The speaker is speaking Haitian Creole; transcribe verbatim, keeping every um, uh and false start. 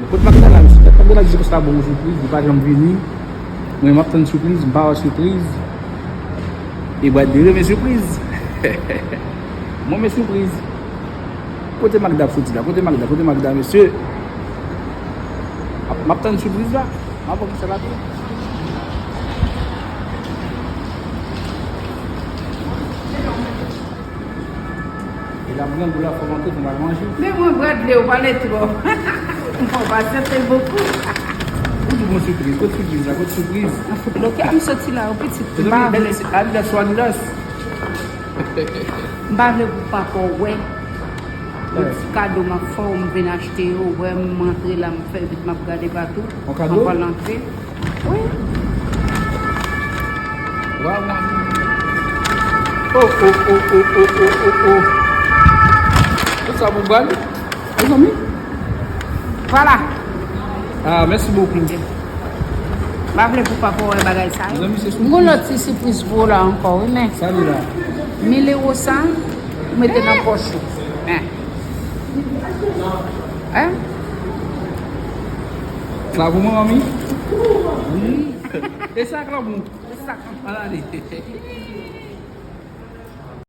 Kot Magda la, mesye? Kot Magda la di konsa bon sipriz, li pa janm vini. Mwen, m ap tann sipriz, m pa wè sipriz. E Brad li renmen sipriz. Mwen renmen sipriz. Kote Magda ap soti la? Kote Magda? Kote Magda, mesye? M ap tann sipriz la. M ap wè kisa l ap ye. E la, grangou la, fò m antre, fò m al manje. Men mwen, Bradley, ou pale twòp. Mwen pa aksepte bokou. Ou di bon sipriz, kot sipriz la, kot sipriz? An fout bloke, an soti la, ou pitit. Mezanmi, m pa vle. Adidas ou Adidas? M pa vle pou papa w wè. Yon ti kado m ap fè w, m vin achte yo, wè m antre la, m fè vit, m ap gade patou. Yon kado? Anvan l antre. Wi. Waw, mami. Oh, oh, oh, oh, oh, oh, oh, oh. Tout sa pou bal, mezanmi. Vwala. Ah, mèsi bokou. M pa vle pou papa w wè bagay sa yo. Mezanmi, se sou. M gon lòt ti sipriz pou w la ankò, wi, men. Sa li la? Mil ewo sa, ou mete nan pòch ou. Hein? Hein? Sa pou mwen, manmi? Wi. E sa k la bon? E sa k la bon. Al ale.